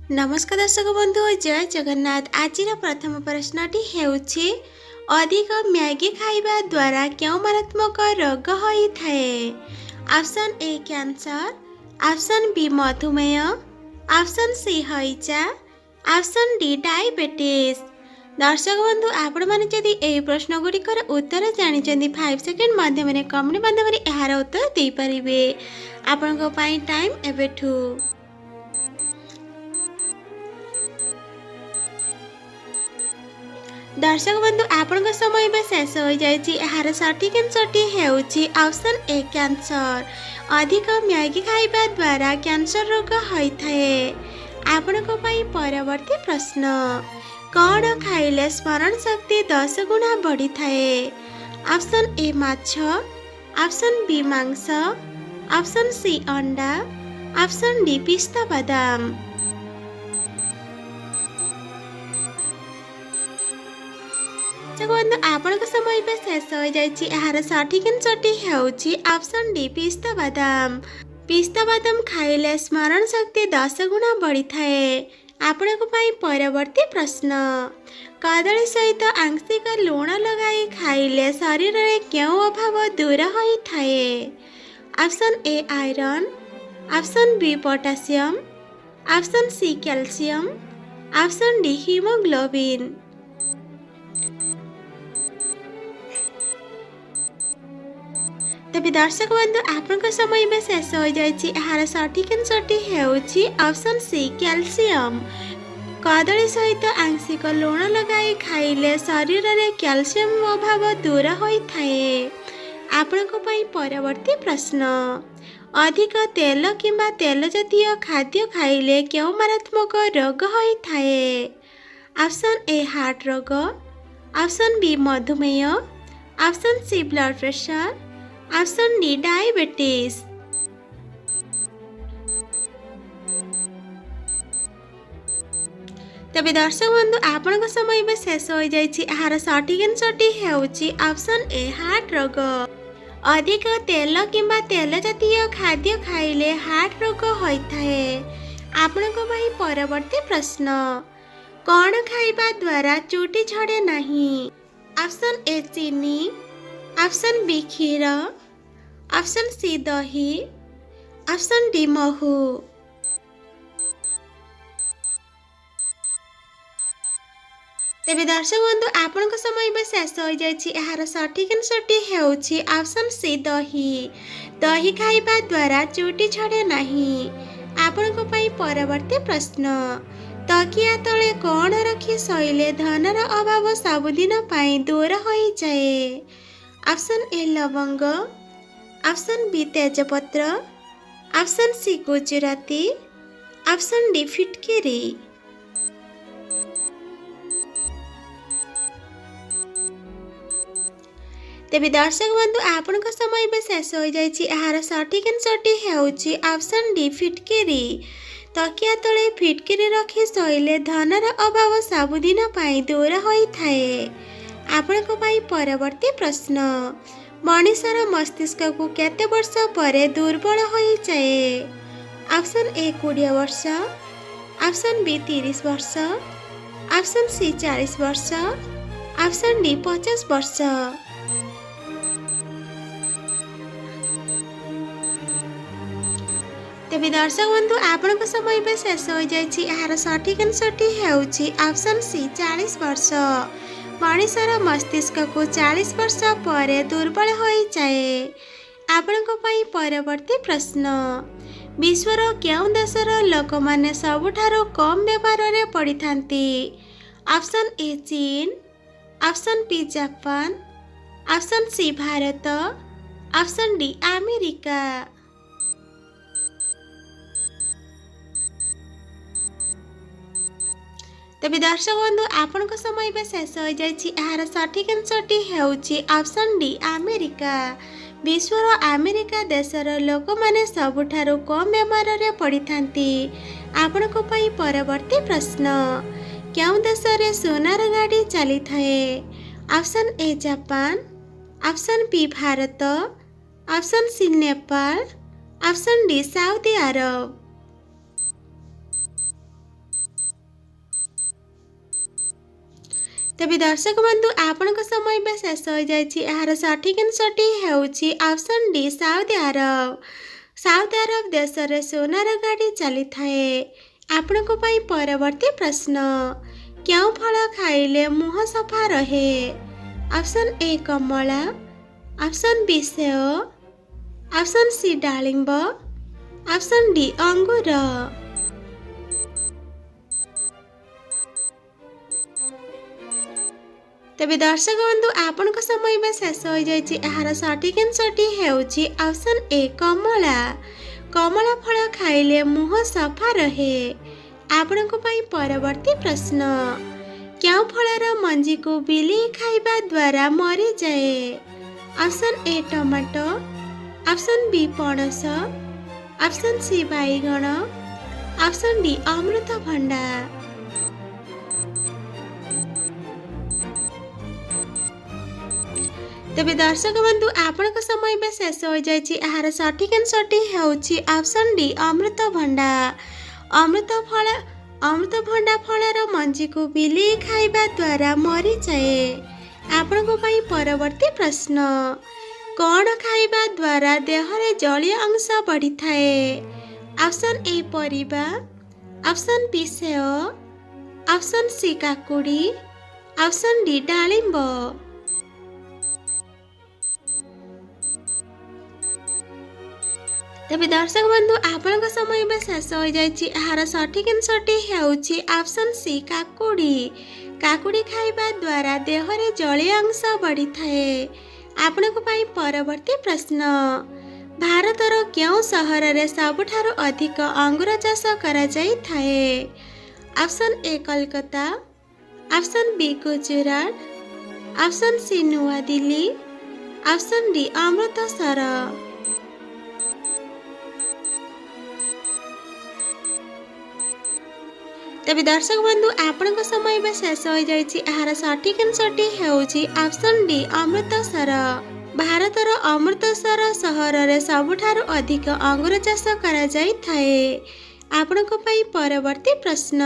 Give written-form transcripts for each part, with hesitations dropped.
ନମସ୍କାର ଦର୍ଶକ ବନ୍ଧୁ, ଜୟ ଜଗନ୍ନାଥ। ଆଜିର ପ୍ରଥମ ପ୍ରଶ୍ନଟି ହେଉଛି, ଅଧିକ ମ୍ୟାଗି ଖାଇବା ଦ୍ୱାରା କେଉଁ ମାରାତ୍ମକ ରୋଗ ହୋଇଥାଏ? Option A cancer, option B ମଧୁମେହ, ଅପସନ୍ ସି ହଇଜା, ଅପସନ୍ ଡି ଡାଇବେଟିସ୍। ଦର୍ଶକ ବନ୍ଧୁ, ଆପଣମାନେ ଯଦି ଏହି ପ୍ରଶ୍ନ ଗୁଡ଼ିକର ଉତ୍ତର ଜାଣିଛନ୍ତି, 5 ସେକେଣ୍ଡ ମାଧ୍ୟମରେ କମେଣ୍ଟ ମାଧ୍ୟମରେ ଏହାର ଉତ୍ତର ଦେଇପାରିବେ। ଆପଣଙ୍କ ପାଇଁ ଟାଇମ୍ ଏବେଠୁ। ଦର୍ଶକ ବନ୍ଧୁ, ଆପଣଙ୍କ ସମୟ ଏବେ ଶେଷ ହୋଇଯାଇଛି। ଏହାର ସଠିକ୍ ଆନ୍ସରଟି ହେଉଛି ଅପସନ୍ ଏ କ୍ୟାନ୍ସର। ଅଧିକ ମ୍ୟାଗି ଖାଇବା ଦ୍ୱାରା କ୍ୟାନ୍ସର ରୋଗ ହୋଇଥାଏ। ଆପଣଙ୍କ ପାଇଁ ପରବର୍ତ୍ତୀ ପ୍ରଶ୍ନ, କ'ଣ ଖାଇଲେ ସ୍ମରଣ ଶକ୍ତି 10 ଗୁଣା ବଢ଼ିଥାଏ? ଅପସନ୍ ଏ ମାଛ, ଅପସନ୍ ବି ମାଂସ, ଅପସନ୍ ସି ଅଣ୍ଡା, ଅପସନ୍ ଡି ପିସ୍ତା ବାଦାମ। ଦର୍ଶକ ବନ୍ଧୁ, ଆପଣଙ୍କ ସମୟ ଏବେ ଶେଷ ହୋଇଯାଇଛି। ଏହାର ସଠିକ୍ ଆନ୍ସରଟି ହେଉଛି ଅପସନ୍ ଡି ପିସ୍ତା ବାଦାମ। ପିସ୍ତା ବାଦାମ ଖାଇଲେ ସ୍ମରଣ ଶକ୍ତି 10 ଗୁଣା ବଢ଼ିଥାଏ। ଆପଣଙ୍କ ପାଇଁ ପରବର୍ତ୍ତୀ ପ୍ରଶ୍ନ, କଦଳୀ ସହିତ ଆଂଶିକ ଲୁଣ ଲଗାଇ ଖାଇଲେ ଶରୀରରେ କେଉଁ ଅଭାବ ଦୂର ହୋଇଥାଏ? Option A iron, option B potassium, option C calcium, option D haemoglobin. ତେବେ ଦର୍ଶକ ବନ୍ଧୁ, ଆପଣଙ୍କ ସମୟ ଏବେ ଶେଷ ହୋଇଯାଇଛି। ଏହାର ସଠିକ୍ ଆନ୍ସରଟି ହେଉଛି ଅପସନ୍ ସି କ୍ୟାଲସିୟମ୍। କଦଳୀ ସହିତ ଆଂଶିକ ଲୁଣ ଲଗାଇ ଖାଇଲେ ଶରୀରରେ କ୍ୟାଲସିୟମ୍ ଅଭାବ ଦୂର ହୋଇଥାଏ। ଆପଣଙ୍କ ପାଇଁ ପରବର୍ତ୍ତୀ ପ୍ରଶ୍ନ, ଅଧିକ ତେଲ କିମ୍ବା ତେଲ ଜାତୀୟ ଖାଦ୍ୟ ଖାଇଲେ କେଉଁ ମାରାତ୍ମକ ରୋଗ ହୋଇଥାଏ? ଅପସନ୍ ଏ ହାର୍ଟ ରୋଗ, ଅପସନ୍ ବି ମଧୁମେହ, option C blood pressure, option D diabetes. ତେବେ ଦର୍ଶକ ବନ୍ଧୁ, ଆପଣଙ୍କ ସମୟ ଏବେ ଶେଷ ହୋଇଯାଇଛି। ଏହାର ସଠିକ୍ ଆନ୍ସରଟି ହେଉଛି ଅପସନ୍ ଏ ହାର୍ଟ ରୋଗ। ଅଧିକ ତେଲ କିମ୍ବା ତେଲ ଜାତୀୟ ଖାଦ୍ୟ ଖାଇଲେ ହାର୍ଟ ରୋଗ ହୋଇଥାଏ। ଆପଣଙ୍କ ପାଇଁ ପରବର୍ତ୍ତୀ ପ୍ରଶ୍ନ, କ'ଣ ଖାଇବା ଦ୍ୱାରା ଚୁଟି ଝଡ଼େ ନାହିଁ? ଅପସନ୍ ଏ ଚିନି, ଅପସନ୍ ବି କ୍ଷୀର, ଅପସନ୍ ସି ଦହି, ଅପସନ୍ ଡି ମହୁ। ତେବେ ଦର୍ଶକ ବନ୍ଧୁ, ଆପଣଙ୍କ ସମୟ ଏବେ ଶେଷ ହୋଇଯାଇଛି। ଏହାର ସଠିକ୍ ଆନ୍ସରଟି ହେଉଛି ଅପସନ୍ ସି ଦହି। ଦହି ଖାଇବା ଦ୍ୱାରା ଚୁଟି ଝଡ଼େ ନାହିଁ। ଆପଣଙ୍କ ପାଇଁ ପରବର୍ତ୍ତୀ ପ୍ରଶ୍ନ, ତକିଆ ତଳେ କ'ଣ ରଖି ଶୋଇଲେ ଧନର ଅଭାବ ସବୁଦିନ ପାଇଁ ଦୂର ହୋଇଯାଏ? ଅପସନ୍ ଏ ଲବଙ୍ଗ, ଅପସନ୍ ବି ତେଜପତ୍ର, ଅପସନ୍ ସି ଗୁଜୁରାତି, ଅପସନ୍ ଡି ଫିଟକିରି। ତେବେ ଦର୍ଶକ ବନ୍ଧୁ, ଆପଣଙ୍କ ସମୟ ଏବେ ଶେଷ ହୋଇଯାଇଛି। ଏହାର ସଠିକ୍ ଆନ୍ସରଟି ହେଉଛି ଅପସନ୍ ଡି ଫିଟକିରି। ତକିଆ ତଳେ ଫିଟକିରି ରଖି ଶୋଇଲେ ଧନର ଅଭାବ ସବୁଦିନ ପାଇଁ ଦୂର ହୋଇଥାଏ। ଆପଣଙ୍କ ପାଇଁ ପରବର୍ତ୍ତୀ ପ୍ରଶ୍ନ, ମଣିଷର ମସ୍ତିଷ୍କକୁ କେତେ ବର୍ଷ ପରେ ଦୁର୍ବଳ ହୋଇଯାଏ? ଅପସନ୍ ଏ 20 ବର୍ଷ, ଅପସନ୍ ବି 30 ବର୍ଷ, ଅପସନ୍ ସି 40 ବର୍ଷ, ଅପସନ୍ ଡି 50 ବର୍ଷ। ତେବେ ଦର୍ଶକ ବନ୍ଧୁ, ଆପଣଙ୍କ ସମୟ ଏବେ ଶେଷ ହୋଇଯାଇଛି। ଏହାର ସଠିକ୍ ଆନ୍ସରଟି ହେଉଛି ଅପସନ୍ ସି 40 ବର୍ଷ। ମଣିଷର ମସ୍ତିଷ୍କକୁ 40 ବର୍ଷ ପରେ ଦୁର୍ବଳ ହୋଇଯାଏ। ଆପଣଙ୍କ ପାଇଁ ପରବର୍ତ୍ତୀ ପ୍ରଶ୍ନ, ବିଶ୍ୱର କେଉଁ ଦେଶର ଲୋକମାନେ ସବୁଠାରୁ କମ୍ ବେମାରରେ ପଡ଼ିଥାନ୍ତି? ଅପସନ୍ ଏ ଚୀନ, option B Japan, option C Bharat, option D America. ତେବେ ଦର୍ଶକ ବନ୍ଧୁ, ଆପଣଙ୍କ ସମୟ ଏବେ ଶେଷ ହୋଇଯାଇଛି। ଏହାର ସଠିକ୍ ଆନ୍ସରଟି ହେଉଛି ଅପସନ୍ ଡି ଆମେରିକା। ବିଶ୍ୱର ଆମେରିକା ଦେଶର ଲୋକମାନେ ସବୁଠାରୁ କମ୍ ବେମାରରେ ପଡ଼ିଥାନ୍ତି। ଆପଣଙ୍କ ପାଇଁ ପରବର୍ତ୍ତୀ ପ୍ରଶ୍ନ, କେଉଁ ଦେଶରେ ସୁନାର ଗାଡ଼ି ଚାଲିଥାଏ? Option A Japan, option B Bharat, option C Nepal, option D Saudi Arab. ତେବେ ଦର୍ଶକ ବନ୍ଧୁ, ଆପଣଙ୍କ ସମୟ ଏବେ ଶେଷ ହୋଇଯାଇଛି। ଏହାର ସଠିକ୍ ଆନ୍ସର୍ଟି ହେଉଛି option D, Saudi Arab. Saudi Arab ଦେଶରେ ସୁନାର ଗାଡ଼ି ଚାଲିଥାଏ। ଆପଣଙ୍କ ପାଇଁ ପରବର୍ତ୍ତୀ ପ୍ରଶ୍ନ, କେଉଁ ଫଳ ଖାଇଲେ ମୁହଁ ସଫା ରହେ? Option A Kamala, option B ସେଓ, ଅପସନ୍ ସି ଡାଳିମ୍ବ, ଅପସନ୍ ଡି ଅଙ୍ଗୁର। ତେବେ ଦର୍ଶକ ବନ୍ଧୁ, ଆପଣଙ୍କ ସମୟ ଏବେ ଶେଷ ହୋଇଯାଇଛି। ଏହାର ସଠିକ୍ ଆନ୍ସର୍ଟି ହେଉଛି ଅପସନ୍ ଏ କମଳା। କମଳା ଫଳ ଖାଇଲେ ମୁହଁ ସଫା ରହେ। ଆପଣଙ୍କ ପାଇଁ ପରବର୍ତ୍ତୀ ପ୍ରଶ୍ନ, କେଉଁ ଫଳର ମଞ୍ଜିକୁ ବିଲେଇ ଖାଇବା ଦ୍ୱାରା ମରିଯାଏ? Option A tomato, option B ପଣସ, ଅପସନ୍ ସି ବାଇଗଣ, ଅପସନ୍ ଡି ଅମୃତଭଣ୍ଡା। ତେବେ ଦର୍ଶକ ବନ୍ଧୁ, ଆପଣଙ୍କ ସମୟ ଏବେ ଶେଷ ହୋଇଯାଇଛି। ଏହାର ସଠିକ୍ ଆନ୍ସର୍ଟି ହେଉଛି ଅପସନ୍ ଡି ଅମୃତଭଣ୍ଡା। ଅମୃତଭଣ୍ଡା ଫଳର ମଞ୍ଜିକୁ ବିଲେଇ ଖାଇବା ଦ୍ୱାରା ମରିଯାଏ। ଆପଣଙ୍କ ପାଇଁ ପରବର୍ତ୍ତୀ ପ୍ରଶ୍ନ, କ'ଣ ଖାଇବା ଦ୍ୱାରା ଦେହରେ ଜଳୀୟ ଅଂଶ ବଢ଼ିଥାଏ? ଅପସନ୍ ଏ ପରିବା, ଅପସନ୍ ବି ସେଓ, ଅପସନ୍ ସି କାକୁଡ଼ି, ଅପସନ୍ ଡି ଡାଳିମ୍ବ। ତେବେ ଦର୍ଶକ ବନ୍ଧୁ, ଆପଣଙ୍କ ସମୟ ଏବେ ଶେଷ ହୋଇଯାଇଛି। ଏହାର ସଠିକ୍ ଆନ୍ସର୍ଟି ହେଉଛି ଅପସନ୍ ସି କାକୁଡ଼ି। କାକୁଡ଼ି ଖାଇବା ଦ୍ୱାରା ଦେହରେ ଜଳୀୟ ଅଂଶ ବଢ଼ିଥାଏ। ଆପଣଙ୍କ ପାଇଁ ପରବର୍ତ୍ତୀ ପ୍ରଶ୍ନ, ଭାରତର କେଉଁ ସହରରେ ସବୁଠାରୁ ଅଧିକ ଅଙ୍ଗୁର ଚାଷ କରାଯାଇଥାଏ? Option A Kolkata, option B Gujarat, option C New Delhi, option D Amritsar. ତେବେ ଦର୍ଶକ ବନ୍ଧୁ, ଆପଣଙ୍କ ସମୟ ଏବେ ଶେଷ ହୋଇଯାଇଛି। ଏହାର ସଠିକ୍ ଆନ୍ସର୍ଟି ହେଉଛି ଅପସନ୍ ଡି ଅମୃତସର। ଭାରତର ଅମୃତସର ସହରରେ ସବୁଠାରୁ ଅଧିକ ଅଙ୍ଗୁର ଚାଷ କରାଯାଇଥାଏ। ଆପଣଙ୍କ ପାଇଁ ପରବର୍ତ୍ତୀ ପ୍ରଶ୍ନ,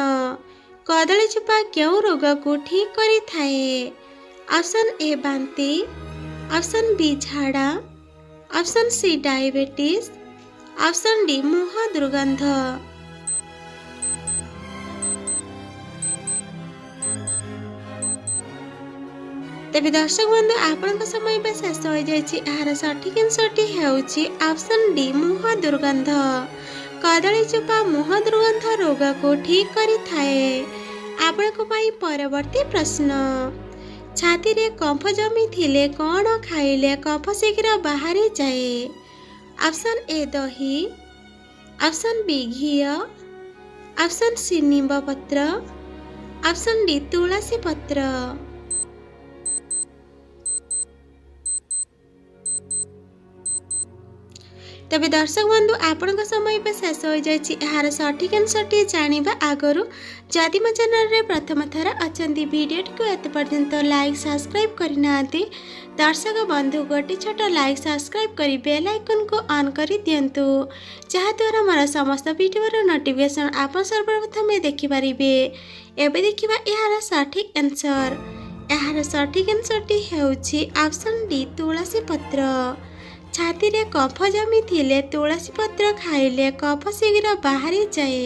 କଦଳୀ ଚୋପା କେଉଁ ରୋଗକୁ ଠିକ୍ କରିଥାଏ? ଅପସନ୍ ଏ ବାନ୍ତି, ଅପସନ୍ ବି ଝାଡ଼ା, option C diabetes, option D ମୁହଁ ଦୁର୍ଗନ୍ଧ। ତେବେ ଦର୍ଶକ ବନ୍ଧୁ, ଆପଣଙ୍କ ସମୟ ଏବେ ଶେଷ ହୋଇଯାଇଛି। ଏହାର ସଠିକ୍ ଆନ୍ସର୍ଟି ହେଉଛି ଅପସନ୍ ଡି ମୁହଁ ଦୁର୍ଗନ୍ଧ। କଦଳୀ ଚୋପା ମୁହଁ ଦୁର୍ଗନ୍ଧ ରୋଗକୁ ଠିକ୍ କରିଥାଏ। ଆପଣଙ୍କ ପାଇଁ ପରବର୍ତ୍ତୀ ପ୍ରଶ୍ନ, ଛାତିରେ କଫ ଜମିଥିଲେ କ'ଣ ଖାଇଲେ କଫ ଶୀଘ୍ର ବାହାରିଯାଏ? ଅପସନ୍ ଏ ଦହି, ଅପସନ୍ ବି ଘିଅ, ଅପସନ୍ ସି ନିମ୍ବ ପତ୍ର, ଅପସନ୍ ଡି ତୁଳସୀ ପତ୍ର। ତେବେ ଦର୍ଶକ ବନ୍ଧୁ, ଆପଣଙ୍କ ସମୟ ଏବେ ଶେଷ ହୋଇଯାଇଛି। ଏହାର ସଠିକ୍ ଆନ୍ସର୍ଟି ଜାଣିବା ଆଗରୁ ଯଦି ମୋ ଚ୍ୟାନେଲରେ ପ୍ରଥମ ଥର ଅଛନ୍ତି, ଭିଡ଼ିଓଟିକୁ ଏତେ ପର୍ଯ୍ୟନ୍ତ ଲାଇକ୍ ସବସ୍କ୍ରାଇବ୍ କରିନାହାନ୍ତି, ଦର୍ଶକ ବନ୍ଧୁ ଗୋଟେ ଛୋଟ ଲାଇକ୍ ସବସ୍କ୍ରାଇବ୍ କରି ବେଲ୍ ଆଇକନ୍କୁ ଅନ୍ କରିଦିଅନ୍ତୁ, ଯାହାଦ୍ୱାରା ମୋର ସମସ୍ତ ଭିଡ଼ିଓର ନୋଟିଫିକେସନ୍ ଆପଣ ସର୍ବପ୍ରଥମେ ଦେଖିପାରିବେ। ଏବେ ଦେଖିବା ଏହାର ସଠିକ୍ ଆନ୍ସର୍। ଏହାର ସଠିକ୍ ଆନ୍ସର୍ଟି ହେଉଛି ଅପସନ୍ ଡି ତୁଳସୀ ପତ୍ର। ଛାତିରେ କଫ ଜମିଥିଲେ ତୁଳସୀ ପତ୍ର ଖାଇଲେ କଫ ଶୀଘ୍ର ବାହାରିଯାଏ।